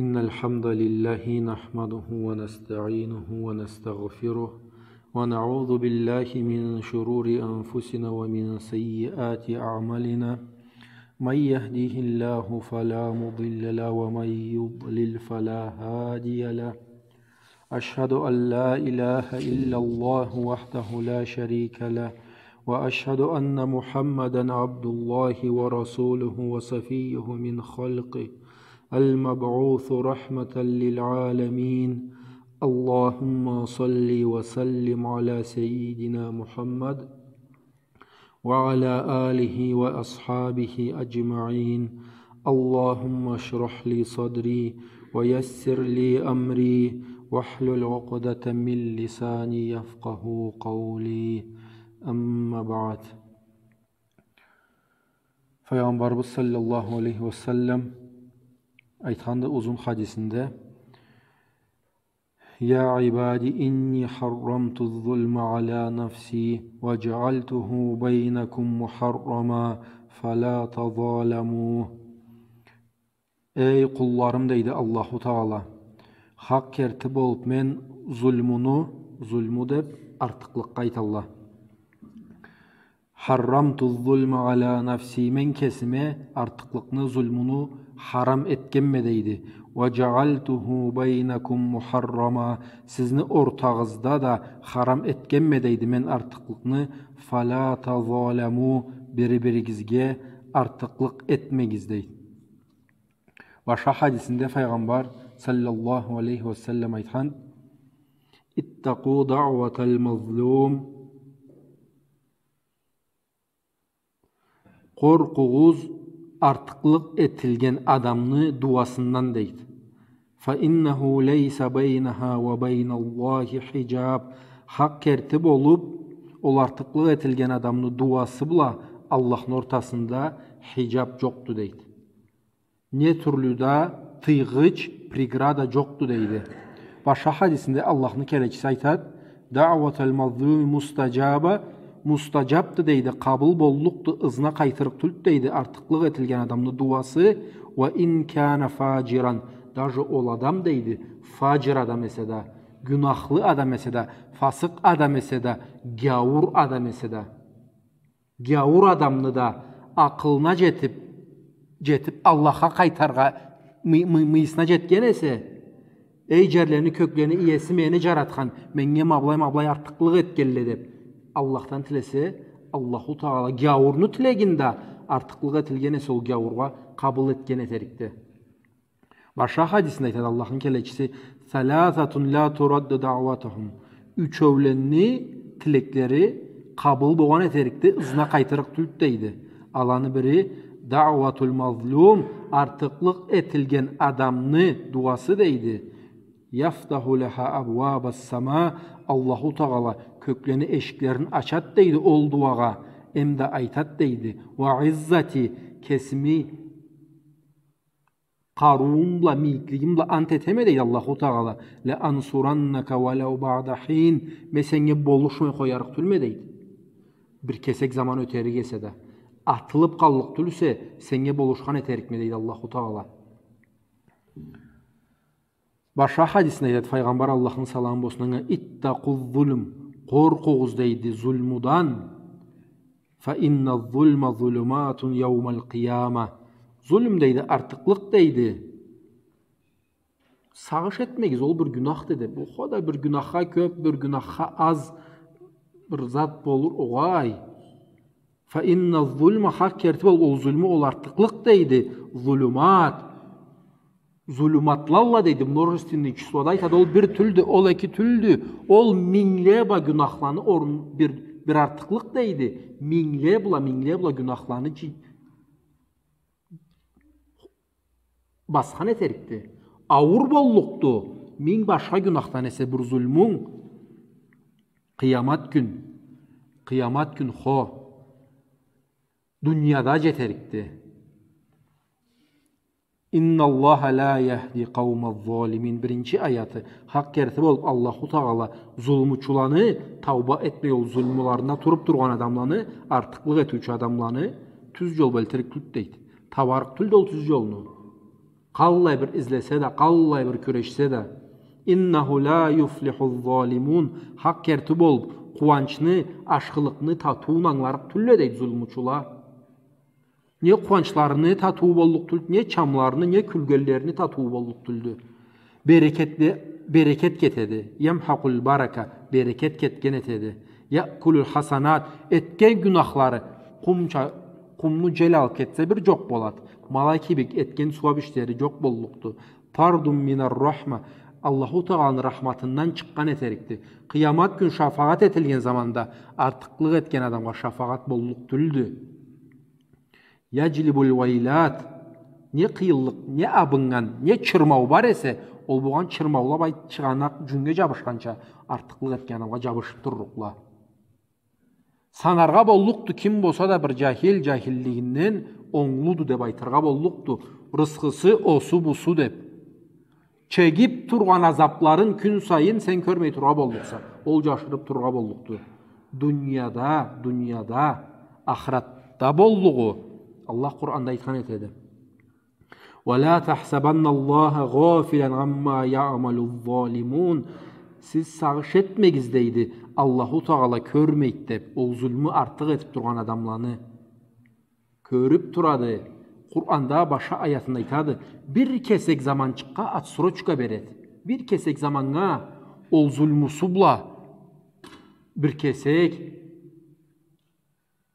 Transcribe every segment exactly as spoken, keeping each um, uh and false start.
إن الحمد لله نحمده ونستعينه ونستغفره، ونعوذ بالله من شرور أنفسنا ومن سيئات أعمالنا. من يهده الله فلا مضل له، ومن يضلل فلا هادي له. أشهد أن لا إله إلا الله وحده لا شريك له، وأشهد أن محمدا عبد الله ورسوله وصفيه من خلقه، المبعوث رحمة للعالمين. اللهم صل وسلم على سيدنا محمد وعلى آله وأصحابه أجمعين. اللهم اشرح لي صدري ويسر لي أمري واحلل عقدة من لساني يفقه قولي. أما بعد. Файгъамбарыбыз саллаллаху алейхи ва саллам айтханды узун хадисинде: يا عباد إني حرمت الظلم على نفسي وجعلته بينكم محرما فلا تظالموا. Эй къулларым, дейди Аллаху Тагъала, хакъ керти болуп мен зулмуну, зулму деп артыкълыкъгъа айталла. حرمت الظلم على نفسي, мен кесиме артыкълыкъны, зулмуну харам этгенме, дейди. وجعلته بينكم محرما, сизни ортагъызда да харам этгенме, дейди, мен артыкълыкъны. فلا تظالموا, бири-биригизге артыкълыкъ этмегиз, дейди. Башха хадисинде Файгъамбар саллаллаху алейхи ва саллам айтхан: اتقوا دعوة المظلوم. Къоркъугъуз артыкълыкъ этилген адамны дуасындан, дейди. فإنه ليس بينها وبين الله حجاب. Хакъ керти болуп, ол артыкълыкъ этилген адамны дуасы бла Аллахны ортасында хиджаб джокъду, дейди. Не тюрлю да тыйгъыч, преграда джокъду, дейди. Башха хадисинде Аллахны келечиси айтады: دعوة المظلوم مستجابة, мустаджабды, дейди, къабыл боллукъду, ызына къайтырыкъ тюлдю, дейди, артыкълыкъ этилген адамны дуасы. وإن كان فاجرا, даже ол адам, дейди, фаджир адам эсе да, гюнахлы адам эсе да, фасыкъ адам эсе да, гяуур адам эсе да. Гяуур адамны да акъылына джетип, джетип, Аллахха къайтаргъа мы-, мы-, мыйысына джетген эсе, эй, джерлени, кёклени иеси, мени джаратхан, меннге ма былай, ма былай артыкълыкъ этгенле деп, Аллахдан тилесе, Аллаху Тагъала гяуурну тилегин да, артыкълыкъ этилген эсе, ол гяуургъа къабыл этген этерикди. Башха хадисинде айтады Аллахны келечиси: ثلاثة لا ترد دعوتهم. Ючеуленни тилеклери къабыл болгъан этерикди, ызына къайтырыкъ тюлдю, дейди. Аланы бири دعوة المظلوم, артыкълыкъ этилген адамны дуасы, дейди. يفتح لها أبواب السماء. Аллаху Тагъала кёклени эшиклерин ачады, дейди, ол дуагъа. Эм да айтады, дейди: وعزتي, кесими къарыуум бла, мийиклигим бла ант этеме, дейди Аллаху Тагъала, لأنصرنك ولو بعد حين, мен сеннге болушмай къоярыкъ тюлме, дейди. Бир кесек заман ётерик эсе да, атылып къаллыкъ тюлсе, сеннге болушхан этерикме, дейди Аллаху Тагъала. Башха хадисинде айтады Файгъамбар, Аллахны саламы болсун анга: اتقوا الظلم, къоркъугъуз, дейди, зулмудан. فإن الظلم ظلمات يوم القيامة. Зулм, дейди, артыкълыкъ, дейди. Сагъыш этмегиз, ол бир гюнах, деди. Бу хода бир гюнахха кёп, бир гюнахха аз бир зат болур, огъай. فإن الظلم, хакъ керти болуп, ол зулму, ол артыкълыкъ, дейди. ظلمات. Зулюматлалла, дейди, множественный числода айтады, ол бир тюлдю, ол эки тюлдю, ол мингле бла гюнахланы орун, бир, бир артыкълыкъ, дейди, мингле бла, мингле бла гюнахланы джи-, басхан этерикди. Ауур боллукъду минг башха гюнахдан эсе бир зулмунг. Къыямат кюн, къыямат кюн хо дунияда джетерикди. إن الله لا يهدي القوم الظالمين. Биринчи аяты. Хакъ керти болуп, Аллаху Тагъала зулмучуланы, тауба этмей ол зулмуларына туруп тургъан адамланы, артыкълыкъ этиучю адамланы тюз джол бла элтирик тюлдю, дейди. Табарыкъ тюлдю ол тюз джолну. Къаллай бир излесе да, къаллай бир кюрешсе да. «Иннаху ла юфлиху залимун». Хакъ керти болуб, къууанчны, ашхылыкъны татыуун ангыларыкъ тюлле, дейди, зулмучула. Не къууанчларыны татыуу боллукъ тюлдю, не чамларыны, не кюлгенлерини татыуу боллукъ тюлдю. Берекетли, берекет кетеди. «Ямхакъул барака», берекет кетген этеди. «Якулул хасанат», этген гюнахлары, къумча, къумну джел алыб кетсе, бир джокъ болад. Ма алай кибик этген сууаб ишлери джокъ боллукъду. «Тардун минар рахма», Аллаху Тааланы рахматындан чыкъгъан этерикди. Къыямат кюн шафагъат этилген заманда артыкълыкъ этген адамгъа шафагъат боллукъ тюлдю. «Яджлибул вайлат». Не къыйынлыкъ, не абыннган, не чырмау бар эсе, ол болгъан чырмаула бай чыгъанакъ джюннге джабышханча, артыкълыкъ этген адамгъа джабышыб турлукъла. Санаргъа боллукъду, ким болса да бир джахил, джахиллигинден онглуду деб айтыргъа боллукъду. Рысхысы осу-бусу деб. Чегиб тургъан азабларын кюн сайын сен кёрмей тургъа боллукъса, ол джашырыб тургъа боллукъду. Дунияда, дунияда, ахыратда боллугъу Аллах Къуранда айтхан этеди. «Ва ла тахсабанна Аллаха гъафилан амма яъмалу залимун». Сиз сагъыш этмегиз, дейди, Аллаху Таала кёрмейди деб, ол зулму артыкъ этиб тургъан адамланы. Кёрюб турады. Къуранда башха аятында айтады. Бир кесек заманчыкъгъа отсрочка береди. Бир кесек заманнга ол зулмусу бла. Бир кесек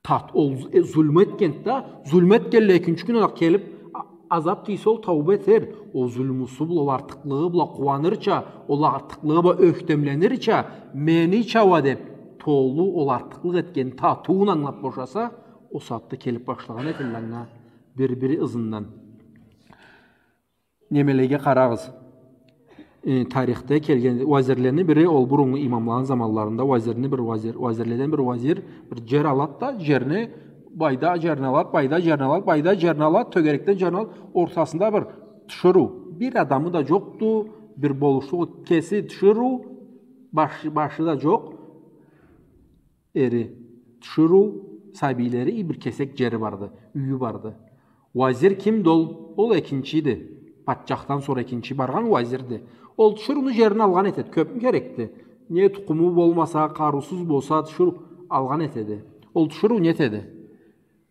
тат-, ол з-, э, зулму этгенди да, зулму этгенлей экинчи кюн ол келиб, а-, азаб тийсе, ол тауба этер. Ол зулмусу бла, ол артыкълыгъы бла къууанырча, ол артыкълыгъы бла ёхтемленирча, менича уа деб, толу ол артыкълыкъ этген татыуун ангылаб бошаса, ол сагъатда келиб башлагъан этелле анга бир-бири ызындан. Немелеге къарагъыз. Э, тарихде келген вазирлени бири, ол буруннгу имамланы заманларында вазирни бир вазир, вазирледен бир вазир, бир джер алад да, джерни, байда джерни алад, байда джерни алад, байда джерни алад, тёгерекден джерни алад, ортасында бир тиширыу. Бир адамы да джокъду, бир болушлугъу, кеси тиширыу, башы, башы да джокъ. Эри, тиширыу, сабийлери, и бир кесек джери барды, юйю барды. Вазир кимди ол? Ол экинчиди. Патчахдан сора экинчи баргъан вазирди. Ол тиширыуну джерин алгъан этеди. Кёбмю керекди? Не тукъуму болмаса, къарыусуз болса, тиширыу алгъан этеди. Ол тиширыу не этеди?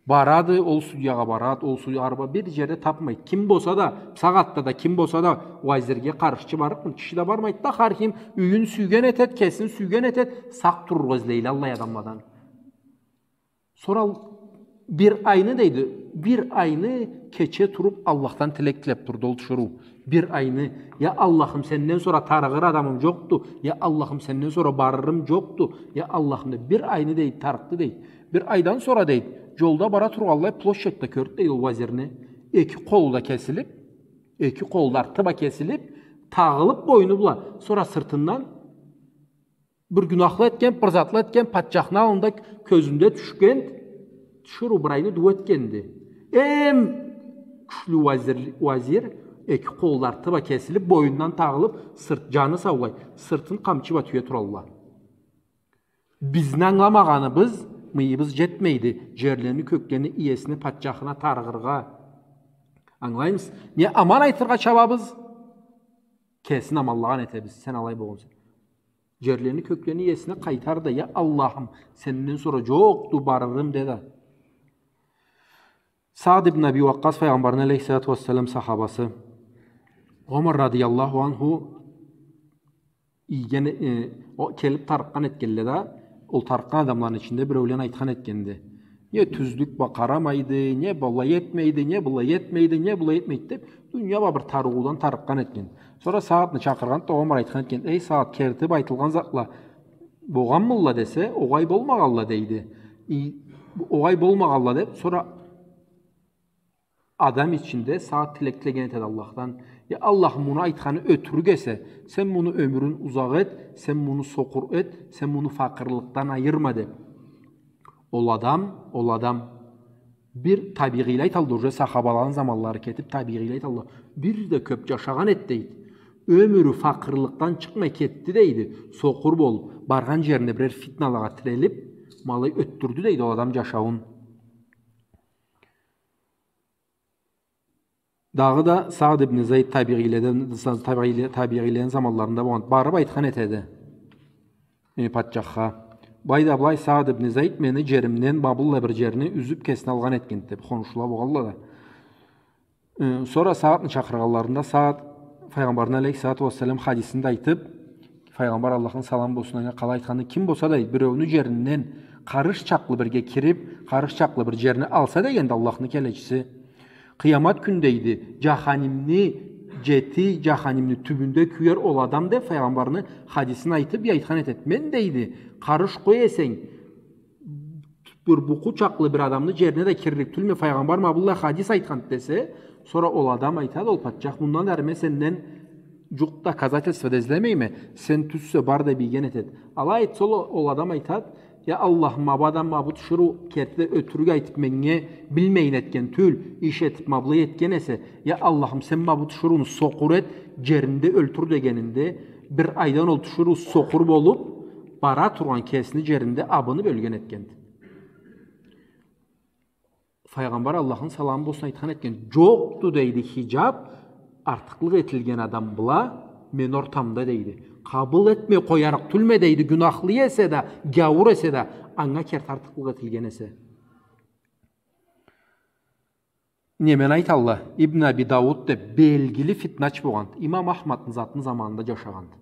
Барады, ол судьягъа барады, ол судьягъа барады, бир джерде табмайды. Ким болса да, сагъатда да ким болса да, вазирге къаршчы барлыкъ бир киши да бармайды да, хар ким юйюн сюйген этед, кесин сюйген этед, сакъ турургъа излейле аллай адамладан. Сора бир айны, дейди, бир айны кече туруп Аллахдан тилек тилеп турду ол тиширыу. Бир айны, я Аллахым, сенден сора тарыгъыр адамым джокъду, я Аллахым, сенден сора барырым джокъду, я Аллахым, деп, бир айны, дейди, тарыкъды, дейди. Бир айдан сора, дейди, джолда бара тургъанлай площадьда кёрдю, дейди, ол вазирни. Эки къолу да кесилип, эки къолу да арты бла кесилип, тагъылып бойну бла, сора сыртындан бир гюнахла этген, бир затла этген, патчахны аллында кёзюнде тюшген, тиширыу бир айны дууа этгенди. Эм кючлю вазир, вазир эки къолу да арты бла кесилип, бойнундан тагъылып, сырт, джаны саулай, сыртын къамчы бла тюе туралла. Бизни ангыламагъаныбыз, мыйыбыз джетмейди джерлени, кёклени иесине, патчахына тарыгъыргъа. Ангылаймысыз? Не аман айтыргъа чабабыз, кесин аманлагъан этебиз. Сен алай болгъунса. Джерлени, кёклени иесине къайтар да, я Аллахым, сенден сора джокъду барырым, де да. Саад ибн Аби Уаккъас, Файгъамбарны алейхиссалату уассалам сахабасы, Омар радыяллаху анху ийген, э, о, келип тарыкъгъан этгенле да, ол тарыкъгъан адамланы ичинде биреулен айтхан этгенди. Не тюзлюк бла къарамайды, не былай этмейди, не былай этмейди, не былай этмейди деп, дуния бла бир тарыгъыудан тарыкъгъан этген. Сора Саадны чакъыргъан да, Омар айтхан этген: «Эй, Саад, кертип айтылгъан затла богъанмылла?» десе, «Огъай, болмагъалла», дейди. И, «Огъай, болмагъалла», деп, сора адам ичинде Саад тилек тилеген этеди Аллахдан: «Я Аллах, муну айтханы ётюрюк эсе, сен муну ёмюрюн узакъ эт, сен муну сокъур эт, сен муну факъырлыкъдан айырма», деп. Ол адам, ол адам бир табигъийле айталла, уже сахабаланы заманлары кетип, табигъийле айталла, бир да кёп джашагъан эди, дейди. Ёмюрю факъырлыкъдан чыкъмай кетди, дейди. Сокъур болуп, баргъан джеринде бирер фитналагъа тирелип, ма алай ётдюрдю, дейди, ол адам джашауун. Дагъыда Сагъд ибн Зайд табигъийледен, табигъийле-, табигъийледен заманларында болгъан, барыб айтхан этеди, э, патчахха: «Былайда былай, Сагъд ибн Зайд мени джеримден ма быллай бир джерни юзюб кесине алгъан этгенди», — деб, хоншула болгъалла да. Э, сора Сагъдны чакъыргъанларында Сагъд Файгъамбарны алейхиссалату уассалам хадисин да айтыб, Файгъамбар, Аллахны саламы болсун анга, къалай айтханын, ким болса да, биреуню джеринден къарыш чакълы бирге кириб, къарыш чакълы бир джерни алса дегенди Аллахны келечиси, къыямат кюн, дейди, джаханимни, джети джаханимни тюбюнде кюер ол адам, деб, Файгъамбарны хадисин айтыб, бир айтхан этед. Мен, дейди, къарыш къой эсенг, бир букъу чакълы бир адамны джерине да кирлик тюлме, Файгъамбар ма быллай хадис айтханды десе, сора ол адам айтады, ол патчах: «Мындан ары мен сенден джукъ доказательство да излемейме, сен тюзсе бар», — деб ийген этед. Алай айтса, ол, ол адам айтад: «Я Аллахым, ма бу адам ма бу тиширыу керти да ётюрюк айтыб, меннге билмейин этген тюл, иш этиб ма былай этген эсе, я Аллахым, сен ма бу тиширыуну сокъур эт, джеринде ёлтюр», — дегенинде, бир айдан ол тиширыу сокъур болуб, бара тургъан кесини джеринде абыныб ёлген этгенди. Файгъамбар, Аллахны саламы болсун, айтхан этген: «Джокъду, — дейди, — хиджаб артыкълыкъ этилген адам бла мени ортамда, — дейди. — Къабыл этмей къоярыкъ тюлме, — дейди, — гюнахлы эсе да, гяуур эсе да, анга керти артыкълыкъ этилген эсе». Неме айталла, Ибн Аби Дауд деб белгили фитнач болгъанды. Имам Ахмадны затны заманында джашагъанды.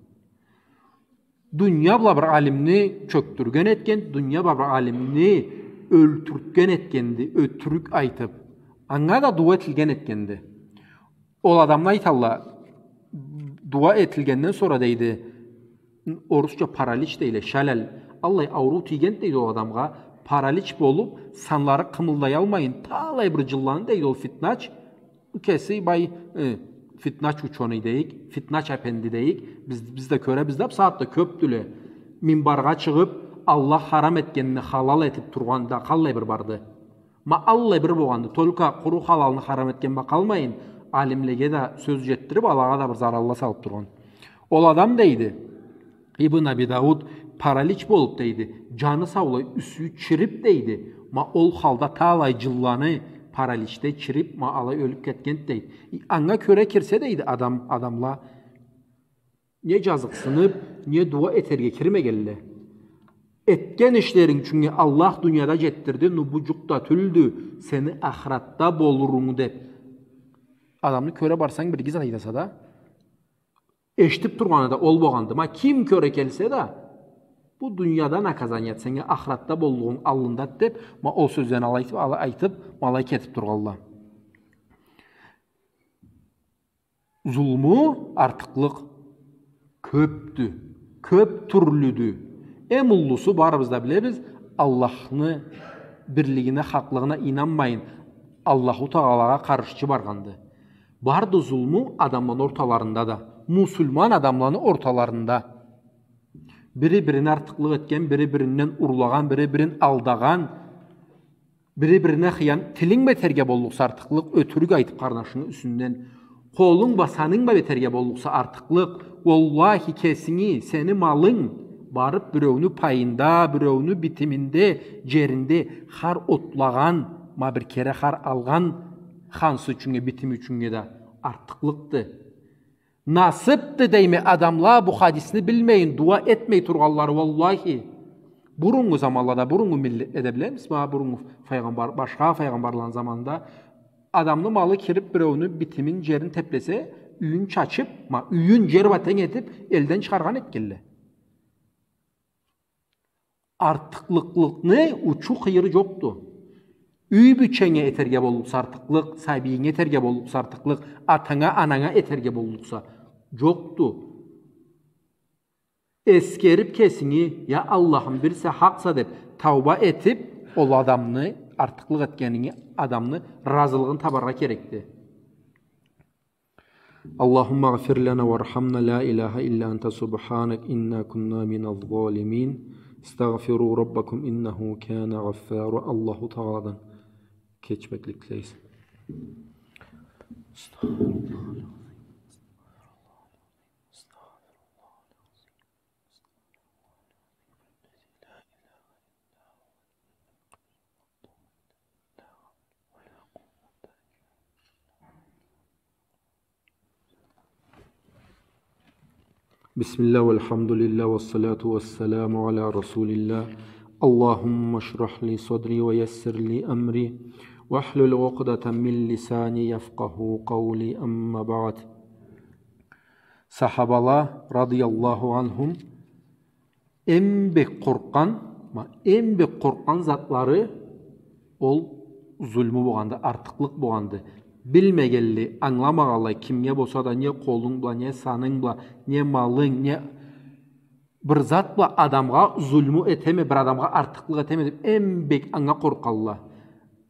Дуния бла бир алимни чёкдюрген этген, дуния бла бир алимни ёлтюртген этгенди, ётюрюк айтыб. Анга да дуа этилген этгенди. Ол адамны айталла, дуа этилгенден сора, дейди, орусча паралич дейле, шаляль. Аллай ауруу тийгенди, дейди, ол адамгъа. Паралич болуб, санлары къымылдаялмайын, талай бир джылланы, дейди, ол фитнач. Кеси бай, э, фитнач учёный дейик, фитнач апенди дейик. Биз, биз да кёребиз да, бусагъатда кёбдюле. Минбаргъа чыгъыб, Аллах харам этгенни халал этиб тургъан да къаллай бир барды. Ма аллай бир болгъанды, только къуру халалны харам этген бла къалмайын, алимлеге да сёз джетдириб, алагъа да бир заралла салыб тургъан. Ол адам, дейди, Ибн Аби Дауд, паралич болуб, дейди, джаны саулай юсю чириб, дейди, ма ол халда талай джылланы параличде чириб, ма алай ёлюб кетгенди, дейди. И анга кёре кирсе, дейди, адам, адамла не джазыкъсыныб, не дуа этерге кирмегелле. Этген ишлеринг ючюннге Аллах дунияда джетдирди, ну бу джукъ да тюлдю, сени ахыратда болурунг деб. Адамны кёре барсанг, бир иги зат айтаса да, эшитиб тургъаны да ол болгъанды. Ма ким кёре келсе да, бу дунияда наказаният сеннге ахыратда боллугъунг аллында деб, ма ол сёзлени алай айтыб, алай айтыб, ма алай кетиб тургъалла. Зулму, артыкълыкъ кёбдю, кёб тюрлюдю. Эм уллусу, барыбыз да билебиз, Аллахны бирлигине, хакълыгъына ийнанмайын, Аллаху Тагъалагъа къаршчы баргъанды. Барды зулму адамланы орталарында да, мусулман адамланы орталарында. Бири-бирине артыкълыкъ этген, бири-биринден урлагъан, бири-бирин алдагъан, бири-бирине хыян-, тилинг бла этерге боллукъса артыкълыкъ, ётюрюк айтыб къарнашынгы юсюнден, къолунг бла, санынг бла этерге боллукъса артыкълыкъ, уаллахи, кесинги, сени малынг барыб биреуню пайында, биреуню битиминде, джеринде хар отлагъан, ма бир кере хар алгъан хансы ючюннге, битими ючюннге да артыкълыкъды. Насыбды дейме адамла бу хадисни билмейин, дуа этмей тургъанлары, уаллахи. Буруннгу заманлада, буруннгу миллетледе билебиз, ма буруннгу файгъамбар, башха файгъамбарланы заманында адамны малы кириб, биреуню битимин, джерин теплесе, юйюн чачыб, ма, юйюн джер бла тенг этиб, элден чыгъаргъан этгелле. Артыкълыкълыкъны учу-къыйыры джокъду. Юй бийченге этерге боллукъса артыкълыкъ, сабийинге этерге боллукъса артыкълыкъ, атанга, ананга этерге боллукъса, джокъду. Эсгериб кесинги, я Аллахым, бирсе хакъса деб, тауба этиб, ол адамны, артыкълыкъ этгенинги адамны разылыгъын табаргъа керекди. اللهم اغفر لنا وارحمنا، لا إله إلا أنت، سبحانك إنا كنا من الظالمين، استغفروا ربكم إنه كان غفارا. Аллаху Тагъаладан кечмеклик тилейбиз. بسم الله والحمد لله والصلاة والسلام على رسول الله. اللهم اشرح لي صدري ويسر لي أمري واحلل عقدة من لساني يفقهوا قولي. أما بعد. Сахабала, радияллаху анхум, эм бек къоркъгъан, ма, эм бек къоркъгъан затлары ол зулму болгъанды, артыкълыкъ болгъанды. Билмегенли, ангыламагъанлай, кимге болса да, не къолунг бла, не санынг бла, не малынг, не бир зат бла адамгъа зулму этеме, бир адамгъа артыкълыкъ этеме деп, эм бек анга къоркъалла.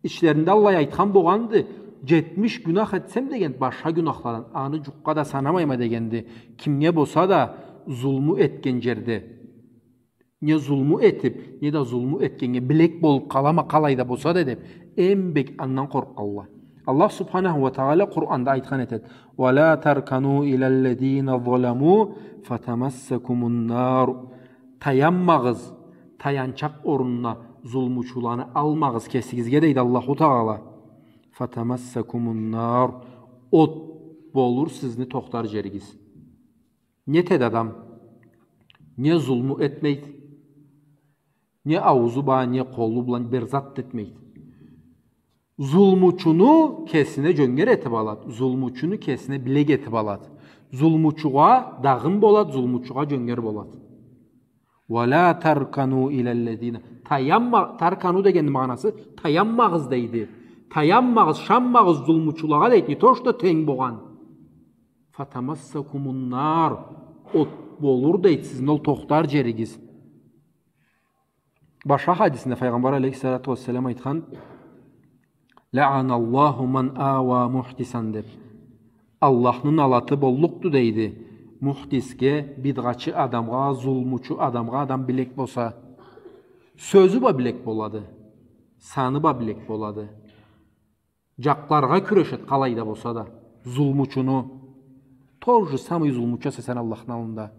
Ичлеринде аллай айтхан болгъанды: «Джетмиш гюнах этсем, — деген, — башха гюнахладан, аны джукъгъа да санамайма», — дегенди. Кимге болса да зулму этген джерде, не зулму этип, не да зулму этгеннге билек болуп къалама, къалай да болса да деп, эм бек андан къоркъалла. Аллах субханаху ва тагъала Къуранда айтхан этед: «ولا تركنوا إلى الذين ظلموا فتمسكم النار». Таянмагъыз, таянчакъ орнуна зулмучуланы алмагъыз кесигизге, дейди Аллаху Тагъала. «فتمسكم النار». От болур сизни тохтар джеригиз. Не этед адам? Не зулму этмейд, не аузу бла, не къолу бла бир зат да этмейд. Зулмучуну кесине джёнгер этип алад, зулмучуну кесине билек этип алад. Зулмучугъа дагъын болад, зулмучугъа джёнгер болад. «ولا تركنوا إلى الذين». Таянма-, «تركنوا» дегенни магъанасы таянмагъыз дейди. Таянмагъыз, ышанмагъыз зулмучулагъа дейди, не то что тенг болгъан. «فتمسكم النار». От болур дейди сизни ол тохтар джеригиз. Башха хадисинде Файгъамбар алейхиссалату вассалам айтхан: «لعن الله من آوى محدثا», — деп. Аллахны налаты боллукъду, дейди, мухдисге, бидгъачы адамгъа, зулмучу адамгъа адам билек болса. Сёзю бла билек болады, саны бла билек болады. Джакъларгъа кюрешед, къалай да болса да. Зулмучуну. То же самый зулмучу эсе сен Аллахны аллында.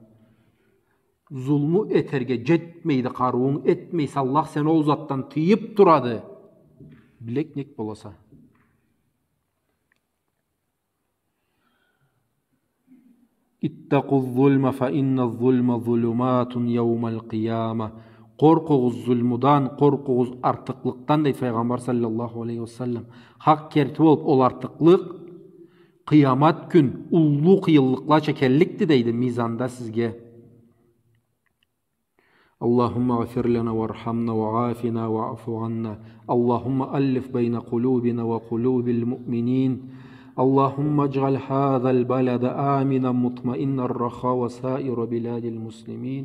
Зулму этерге джетмейди къарыуунг, этмейсе, Аллах сени ол затдан тыйып турады. Билек нек боласа. «اتقوا الظلم فإن الظلم ظلمات يوم القيامة». Къоркъугъуз зулмудан, къоркъугъуз артыкълыкъдан, дейди Файгъамбар саллаллаху алейхи ва саллам. Хакъ керти болуп, ол артыкълыкъ къыямат кюн уллу къыйынлыкълача келликди, дейди, мизанда сизге. اللهم اغفر لنا وارحمنا وعافنا واعف عنا. اللهم ألف بين قلوبنا وقلوب المؤمنين. اللهم اجعل هذا البلد آمنا مطمئنا رخاء وسائر بلاد المسلمين.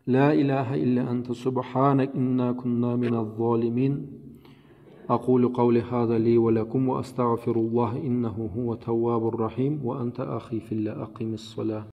لا إله إلا أنت سبحانك إنا كنا من الظالمين. أقول قولي هذا لي ولكم وأستغفر الله إنه هو التواب الرحيم. وأنت أخي في الله أقم الصلاة.